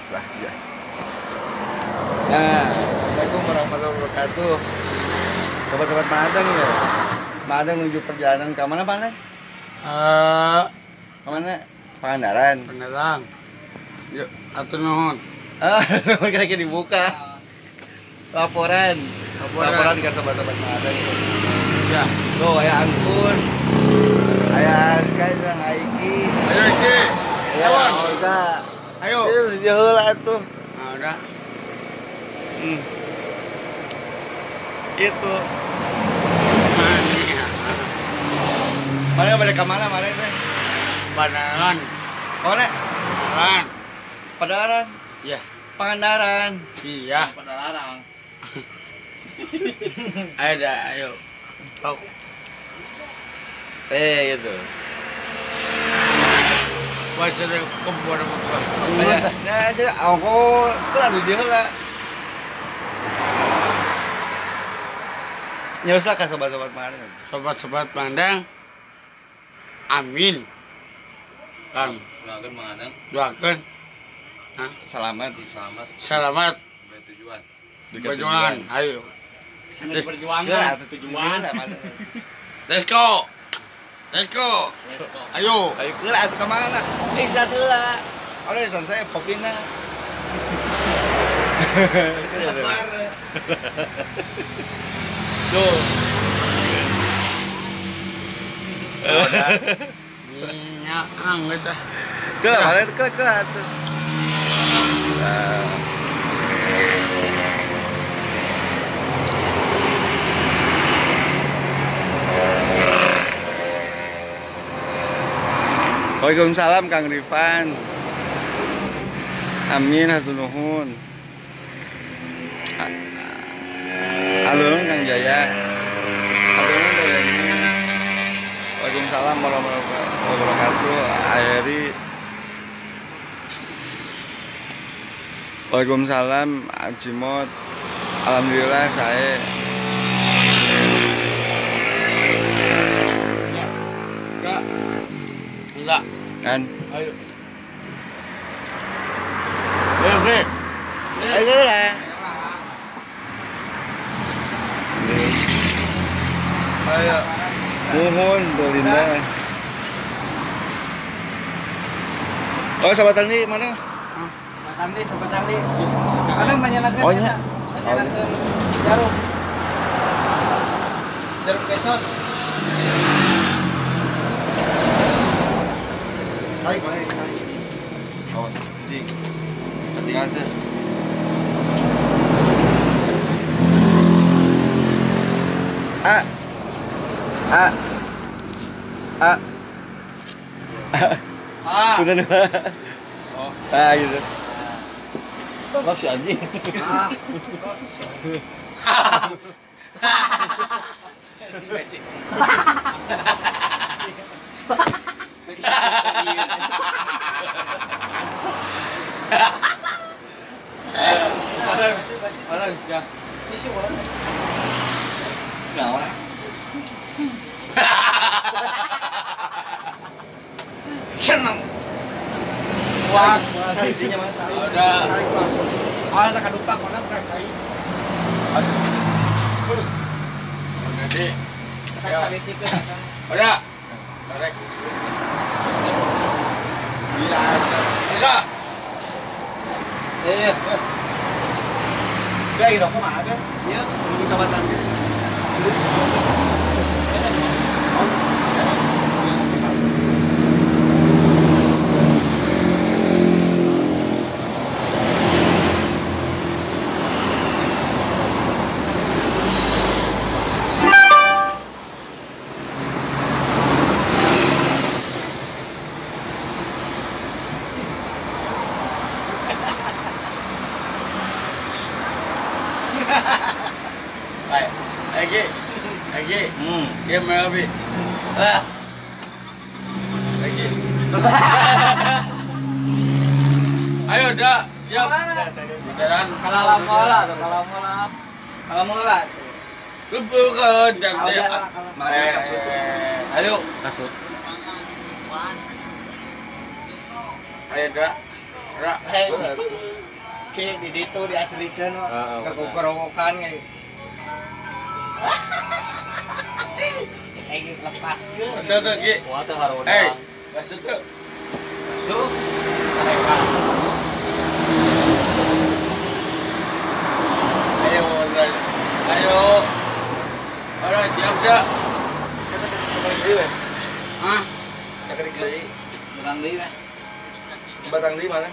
Lah, ya. Nah, Assalamualaikum warahmatullahi wabarakatuh. Sobat-sobat Madang ya. Madang menuju perjalanan ke mana, Pak? Ke mana? Pangandaran. Pangandaran. Yuk, atur nuhun. Ah, kira-kira dibuka. Laporan. Laporan ke sobat-sobat Madang. Ya. Tuh, aya angkus. Aya Aska jeung Aiki. Ayo Iki. Ayo, Oza. Ayo. Jauh lah tuh. Nah, udah. Itu. Mana pada ke mana mana teh? Pangandaran. Mana? Pangandaran. Padalarang. Iya. Pangandaran. Iya. Padalarang. Ayo dah, ayo. Tok. Gitu. Wah, sering kebun apa? Nah, jadi aku tuh aduh dia lah. Nyeruslah ke sobat-sobat Madang. Sobat-sobat Madang. Amin. Kang, doakan Madang. Doakan. Hah? Selamat, selamat. Selamat. Tujuan. Perjuangan. Ayo. Sambil perjuangan. Tujuan. Let's go. Let's go. Ayo. Ayo keula atuh ka mana? Istirahat heula. Udah selesai popina. Tuh. Minyak anggeus ah. Keula mana keula keula atuh. Waalaikumsalam Kang Rifan. Amin hatur nuhun. Alun Kang Jaya. Hatur nuhun Dayani. Waalaikumsalam warahmatullahi wabarakatuh. Airi. Waalaikumsalam Ajimot. Alhamdulillah saya. Enggak. Enggak. Kan. Ayo. Ayo, oke. Ayo lah. Ayo. Nuhun Dolinda. Oh, sobat Andi mana? Sobat Andi, sobat Andi. Mana menyalakan? Oh, nya. Menyalakan jarum. Jarum kecot. Tarik, tarik, tarik. Oh, cing. Ketinggalan tuh. A. A. A. A. Punten. Oh. Ah, gitu. Maaf si anjing. Ah. Orang ya. Isu orang. Enggak orang. Seneng. Wah, cari intinya mana cari. Udah. Ah, tak kadupak mana pernah kai. Nanti. Udah. Tarik. Bisa, bisa. Iya. Gak rokok mah ada. Iya, nunggu sobat Andi. Lagi, lagi, dia melbi, ah, lagi, ayo dah, siap, jalan, kalau mola, kalau mola, kalau mola, bukan, jangan, mari kasut, ayo, kasut, ayo dah, dah. Oke, di ditu diaslikan kekukorowokan kayak. Lepas ke. Satu Ki. Wah, teu haroda. Eh, satu. Masuk. Ayo, ayo. Orang siap dah. Hah? Batang deui mah. Batang deui mana?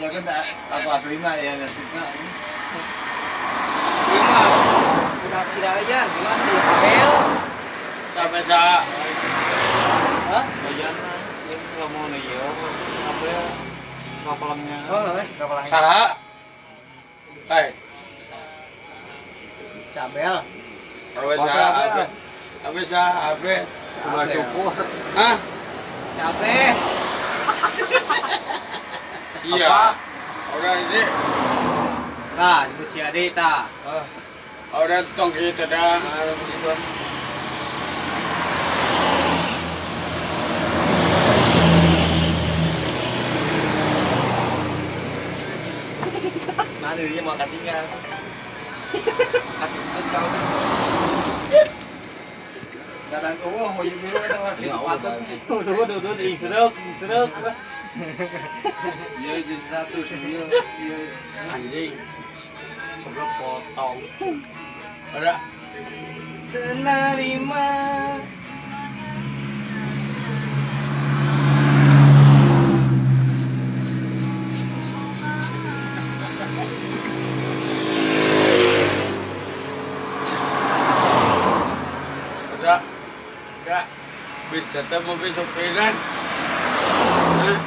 Ya kan aku aslina ya ngerti. Lima. Udah Cidayan, lima si Abel. Sampai sa. Hah? Bayan lamun ieu Abel kapalangnya. Oh, kapalangnya. Saha? Eh. Cabel. Abel saha? Abel saha? Abel. Ulah cukur. Hah? Cabe. Iya. Orang ini. Nah, itu Ciade ta. Orang tong kita dah. Nah, dirinya mau katingan. Katingan kau. Datang ke wah, mau biru eta mah patut. Udah digerek, gerek. Iya jadi satu iya anjing. Goblok potong. Ada menerima. Ada. Enggak. Bisa teh mobil sopiran. Hah?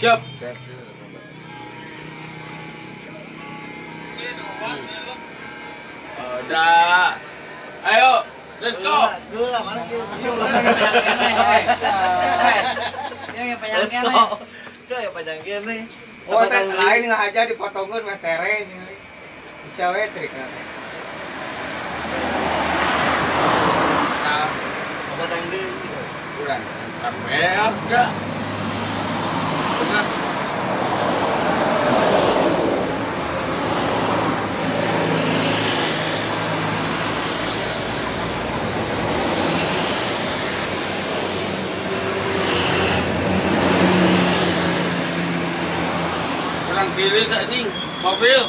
Siap. Siap. Siap. Udah. Ayo, let's go. Oh, lain nggak aja dipotongin mah tere bisa we trik. Nah, batang deui. Urang capek enggak. Bener. Kurang kiri anjing mobil.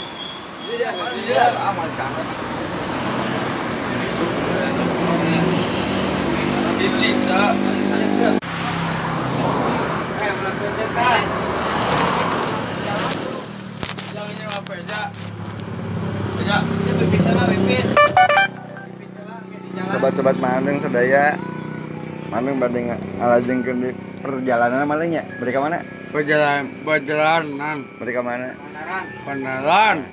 Iya, iya, aman sangat. Kiri tak. Sobat-sobat Mandeng sadaya, Mandeng bade ngalajengkeun di perjalanan mana nya? Bade ka mana? Perjalanan. Bade ka mana? Pandaran.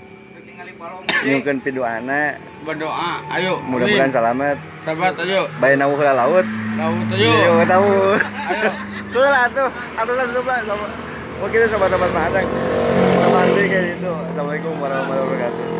Nyungkeun piduana. Berdoa, ayo. Mudah-mudahan selamat. Sahabat ayo. Bae nawuh heula laut. Laut ayo. Ayo tawuh. Ayo. Heula atuh, atuh lah. Oke sobat-sobat Mandeng. Kayak gitu. Assalamualaikum warahmatullahi wabarakatuh.